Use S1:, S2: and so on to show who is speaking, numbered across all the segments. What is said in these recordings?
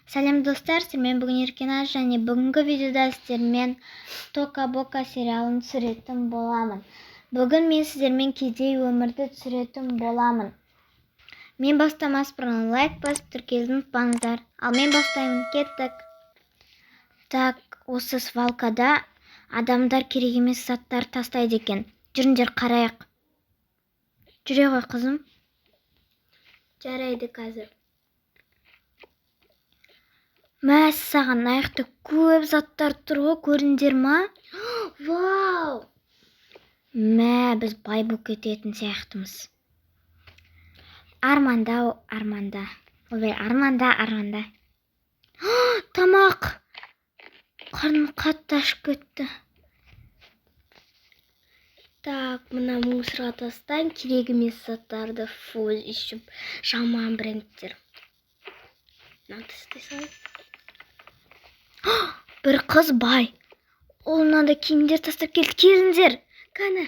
S1: Сәлем, достар! Сіздермен бүгін Еркеназ және бүгінгі видеода сіздермен Тока Бока сериалын түсіретін боламын. Бүгін мен сіздермен кедей өмірді түсіретін боламын. Мен бастамас бұрын лайк басып, тіркелуді ұмытпаңыздар. Ал мен бастаймын, кеттік. Так, осы свалкада адамдар керек емес заттар тастайды екен. Жүріңдер, қарайық. Жүре ғой, қызым.
S2: Жарайды, қазір.
S1: Мәссаған, мына жақта көп заттар тұр ғой, көрдіңдер ма?
S2: Вау!
S1: Мә, біз бай болып кететін сияқтымыз. Арманда, арманда. Ойбай, арманда, арманда. Тамақ! Қарным қатты ашып кетті.
S2: Так, мына мусорға тастайын керек емес заттарды. Фу, еще жаман брендтер. Мынаны тастай салайын.
S1: Бір қыз бай. Ол мынандай киімдер тастап келді. Келіңдер.
S2: Кәні.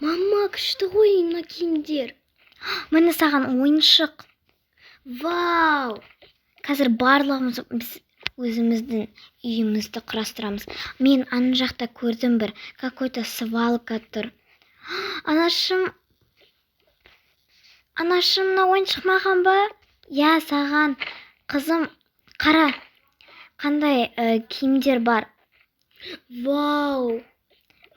S2: Мама, күшті ғой мына киімдер.
S1: Міне саған ойыншық.
S2: Вау!
S1: Қазір барлығымыз біз өзіміздің үйімізді құрастырамыз. Мен ана жақта көрдім, бір какой-то свалка тұр. Анашым, анашым, мына ойыншық маған ба? Иә, саған. Қызым, қара. Қандай киімдер бар.
S2: Вау!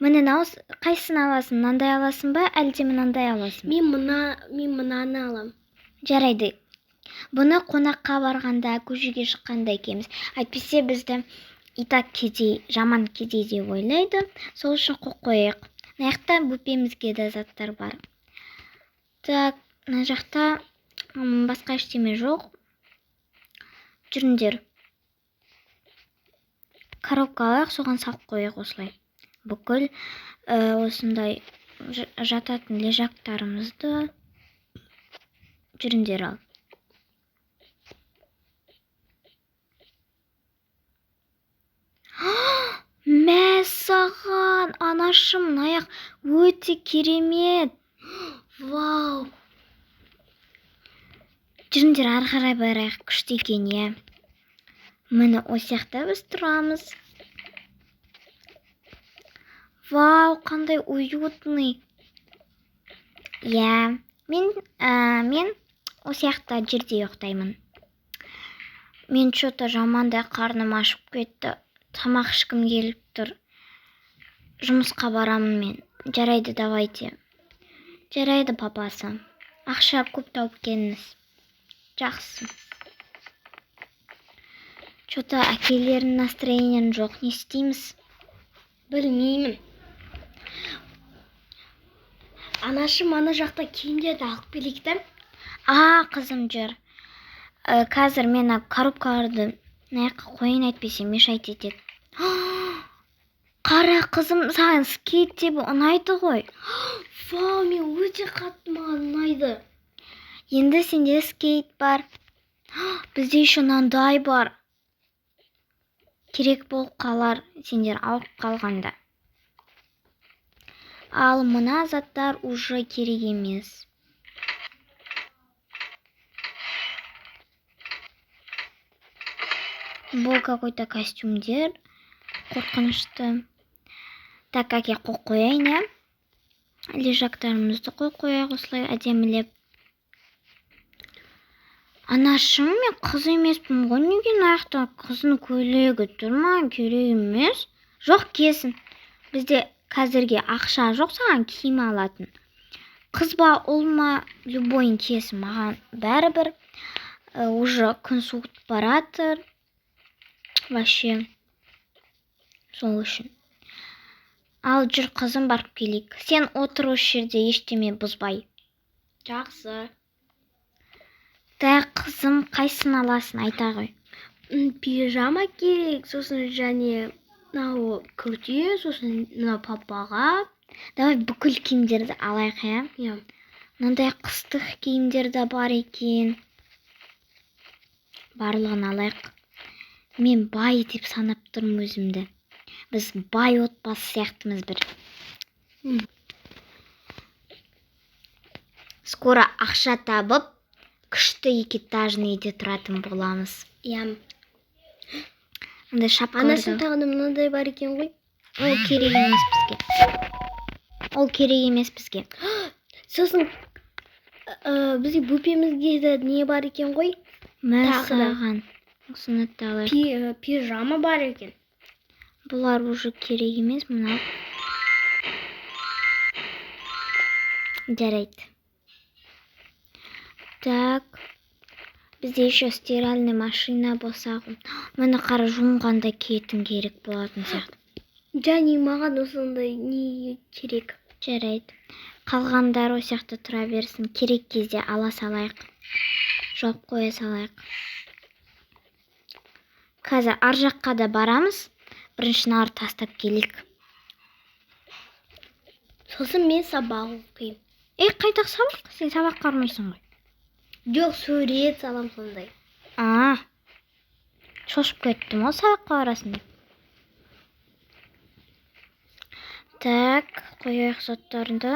S1: Міне, мынау қайсысын аласың? Мынандай аласың ба, әлде мынандай аласың ба?
S2: Мен мынаны алам.
S1: Жарайды. Бұны қонаққа барғанда, көшеге шыққанда киеміз. Әйтпесе бізді и так кедей, жаман кедей деп ойлайды. Сол үшін қойып қояйық. Мына жақта бөпемізге де заттар бар. Так, мына жақта басқа ештеме жоқ. Жүріңдер. Коробка алайық, соған салып қояйық осылай. Бүкіл осындай жататын лежактарымызды, жүріңдер, ал. Мәссаған, анашым, мына аяқ өте керемет.
S2: Вау!
S1: Жүріңдер, ары қарай барайық, күшті екен, иә. Міне, осы жақта біз тұрамыз. Вау, қандай уютный. Иә, мен осы жақта жерде ұйықтаймын. Мен чё-то жамандай қарным ашып кетті. Тамақ ішкім келіп тұр. Жұмысқа барамын мен. Жарайды, давайте. Жарайды, папасы. Ақша көп тауып келіңіз. Жақсы. Чё-то әкелерінің настроениең жоқ. Не істейміз?
S2: Білмеймін. Анашым, ана жақта киімдерді алып келейік та.
S1: А, қызым, жүр. Қазір мен ана коробкаларды мына жаққа қояйын, әйтпесе мешать етеді. Қара, қызым, саған скейт деп ұнайды ғой.
S2: Вау, мен өте қатты, маған ұнайды.
S1: Енді сенде скейт бар. Бізде еще мынандай бар. Керек болып қалар сендер ауырып қалғанда. Ал мына заттар уже керек емес. Бұл какой-то костюмдер қорқынышты. Так, әке, қойып қояйын, иә. Лежактарымызды қойып қояйық осылай әдемілеп. Анашым, мен қыз емеспін ғой, неге мына жақта қыздың көйлегі тұр, маған керек емес. Жоқ, киесің. Бізде қазірге ақша жоқ саған киім алатын. Қыз ба, ұл ма, любойын киесің, маған бәрібір. Уже күн суытып баратыр. Вообще. Сол үшін. Ал жүр, қызым, барып келейік. Сен отыр осы жерде, ештеме бұзбай.
S2: Жақсы.
S1: Так, қызым, қайсысын аласың, айта ғой.
S2: Пижама керек, сосын және мынау күрте, сосын мынау папаға.
S1: Давай бүкіл киімдерді алайық, иә?
S2: Иә.
S1: Мынандай қыстық киімдер де бар екен. Барлығын алайық. Мен бай деп санап тұрмын өзімді. Біз бай отбасы сияқтымыз бір. Скоро ақша табып, Күшті екі үйде тұратын боламыз.
S2: Иә.
S1: Мындай шапкалар
S2: Анасының
S1: да.
S2: тағы да мынандай бар екен ғой.
S1: Ол керек емес бізге. Ол керек емес бізге.
S2: Сосын бізге бөпемізге де не бар екен ғой?
S1: Мә
S2: Тағы да.
S1: саған. Осыны да алайық.
S2: Пижама бар екен.
S1: Бұлар уже керек емес, мынау. Жарайды. Так. Бізде еще стиральный машина болса ғой. Міне қара, жуынғанда киетін керек болатын сияқты.
S2: Және маған осындай не керек.
S1: Жарайды. Қалғандары осы жақта тұра берсін. Керек кезде ала салайық. Жауып қоя салайық. Қазір ар жаққа да барамыз. Бірінші нары тастап келейік.
S2: Сосын мен сабақ оқимын.
S1: Ей, қайдағы сабақ? Сен сабаққа бармайсың ғой.
S2: Жоқ, сурет салам сондай.
S1: А, шошып кеттім ғой сабаққа барасың деп. Так, қояйық заттарыңды.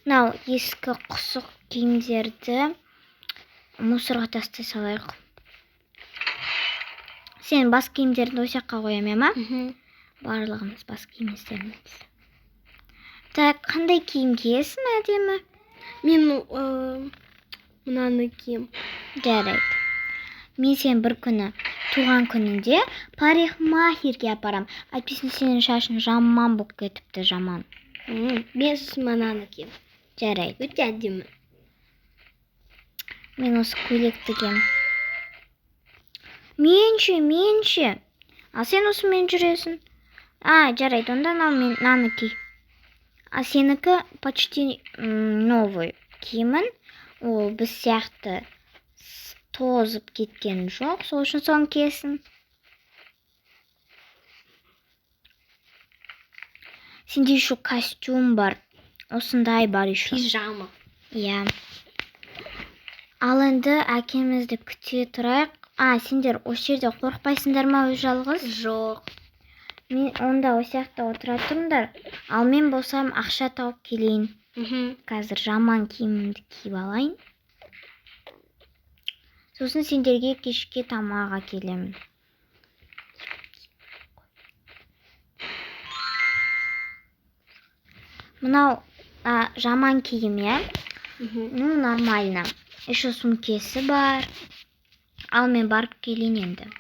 S1: Мынау ескі құсық киімдерді мусорға тастай салайық. Сен бас киімдеріңді осы жаққа қоямын, ма? Барлығымыз бас киім істейміз. Так, қандай киім киесің әдемі?
S2: Мен мынаны кием.
S1: Жарайды. Мен сен бір күні туған күнінде парикмахерге апарам. Әйтпесе сенің шашың жаман болып кетіпті, жаман.
S2: Мен сосын мынаны кием.
S1: Жарайды.
S2: Өте әдемі.
S1: Мен осы көйлекті киемін. Менше, менше. Ал сен осымен жүресің. А, жарайды, онда мынау мен мынаны ки. А сенікі почти новый киімін. Ол біз сияқты тозып кеткен жоқ. Сол үшін соны киесің. Сенде еще костюм бар. Осындай бар еще.
S2: Пижама.
S1: Иә. Ал енді әкемізді күте тұрайық. А, сендер осы жерде қорықпайсыңдар ма өз жалғыз?
S2: Жоқ.
S1: Мен онда осы жақта отыра тұрыңдар. Ал мен болсам ақша тауып келейін. Қазір жаман киімімді киіп алайын. Сосын сендерге кешке тамақ әкелемін. Мынау жаман киім, иә? Ну, нормально. Еще сумкесі бар. Ал мен барып келейін енді.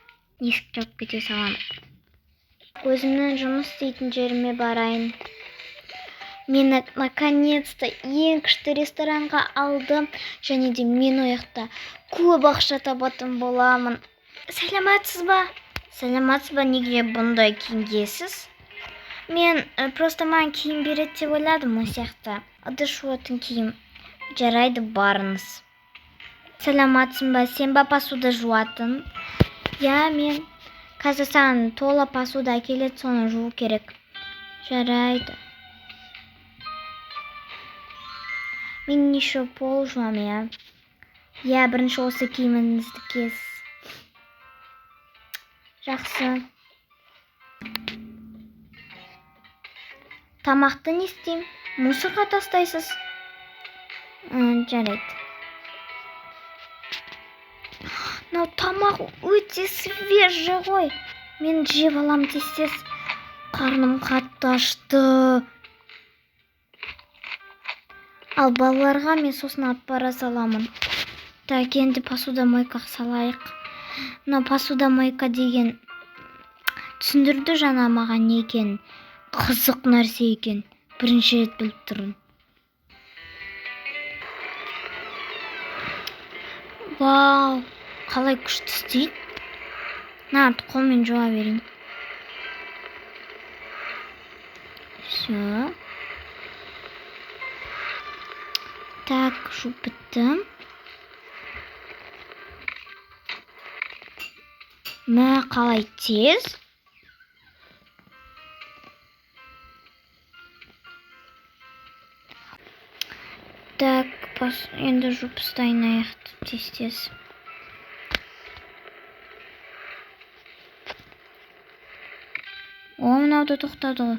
S1: Есік жауып кете саламын. Өзімнің жұмыс істейтін жеріме барайын. Мені наконец-то ең күшті ресторанға алды. Және де мен ол жақта көп ақша табатын боламын. Сәлеметсіз ба? Сәлеметсіз ба? Неге бұндай киім киесіз? Мен просто маған киім береді деп ойладым ол жақта. Ыдыс жуатын киім. Жарайды, барыңыз. Сәлеметсің ба? Сен ба посуда жуатын? Иә, мен. Қазір саған тола посуда әкеледі, соны жуу керек. Жарайды. Мен еще пол жуамын, иә. Иә, бірінші осы киіміңізді кес. Жақсы. Тамақты не істеймін? Мусорға тастайсыз. Жарайды. Мынау тамақ өте свежий ғой. Мен жеп алам тез-тез. Қарным қатты ашты. Ал балаларға мен сосын алып бара саламын. Так, енді посудомойкаға салайық. Мынау посудомойка деген түсіндірді жаңа маған не екенін. Қызық нәрсе екен. Бірінші рет біліп тұрмын. Вау, қалай күшті істейді. На, қолмен жуа берейін. Всё. Так, жуып бітті. Мә, қалай тез. Так, енді жуып тастайын аяқты тез-тез. О, мынау да тоқтады ғой.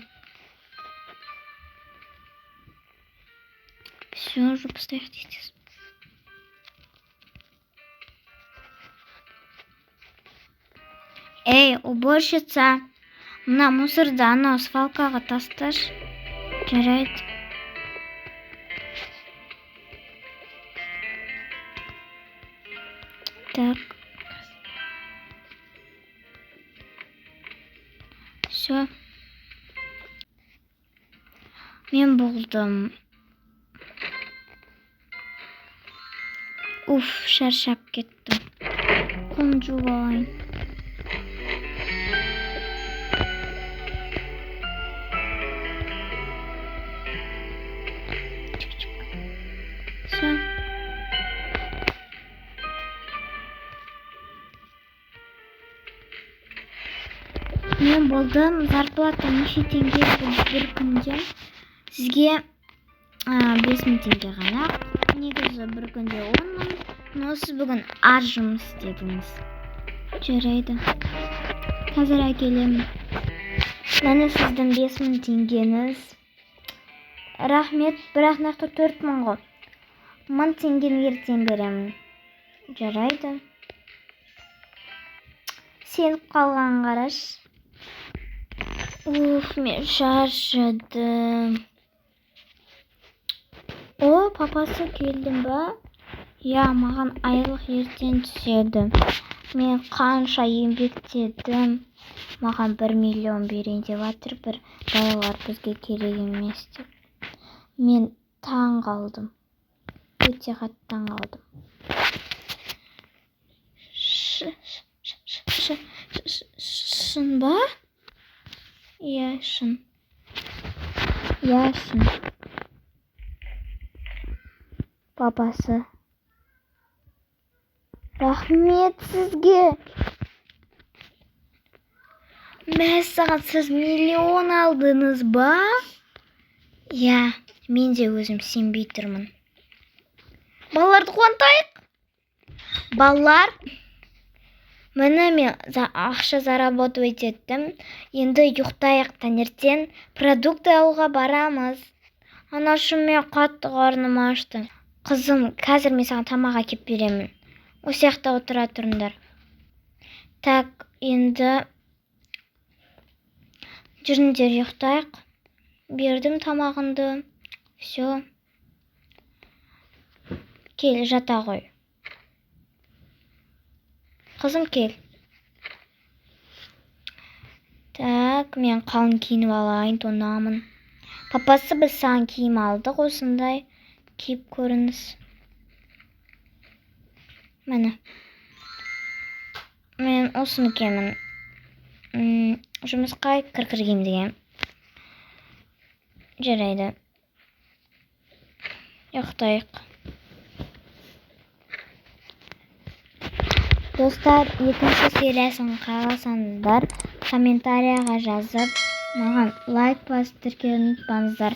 S1: Все, жуып тастайық тез. Эй, уборщица, мына мусорды анау свалкаға тасташы. Жарайды. Так. Все. Мен болдым. Уф, шаршап кеттім. Қолымды жуып алайын. Чик-чик. Все. Мен болдым. Зарплата неше теңге бір күнде? Сізге 5000 теңге ғана. Негізі бір күнде 10 000. Но сіз бүгін аз жұмыс істедіңіз. Жарайды. Қазір әкелемін. Міне сіздің 5000 теңгеңіз. Рахмет, бірақ нақты 4000 ғой. 1000 теңгені ертең беремін. Жарайды. Сеніп қалған қараш. Уф, мен шаршадым. О, папасы, келдің ба? Иә, маған айлық ертең түседі. Мен қанша еңбектедім. Маған 1 миллион берейін деп жатыр бір балалар, бізге керек емес деп. Мен таң қалдым. Өте қатты таң қалдым. Шын ба? Иә, шын. Иә, шын. Папасы. Рахмет сізге. Мәссаған, сіз миллион алдыңыз ба? Иә, мен де өзім сенбей тұрмын. Балаларды қуантайық. Балалар, міне мен ақша заработать еттім. Енді ұйықтайық, таңертең продукты алуға барамыз. Анашым, мен қатты қарным ашты. Қызым, қазір мен саған тамақ әкеп беремін. Осы жақта отыра тұрыңдар. Так, енді жүріңдер, ұйықтайық. Бердім тамағыңды. Все. Кел, жата ғой. Қызым, кел. Так, мен қалың киініп алайын, тонамын. Папасы, біз саған киім алдық осындай. Киіп көріңіз. Міне. Мен осыны киемін. Жұмысқа кір-кір киім деген. Жарайды. Ұйықтайық. Достар, екінші сериясын қаласаңыздар, комментарияға жазып, маған лайк басып, тіркелуді ұмытпаңыздар.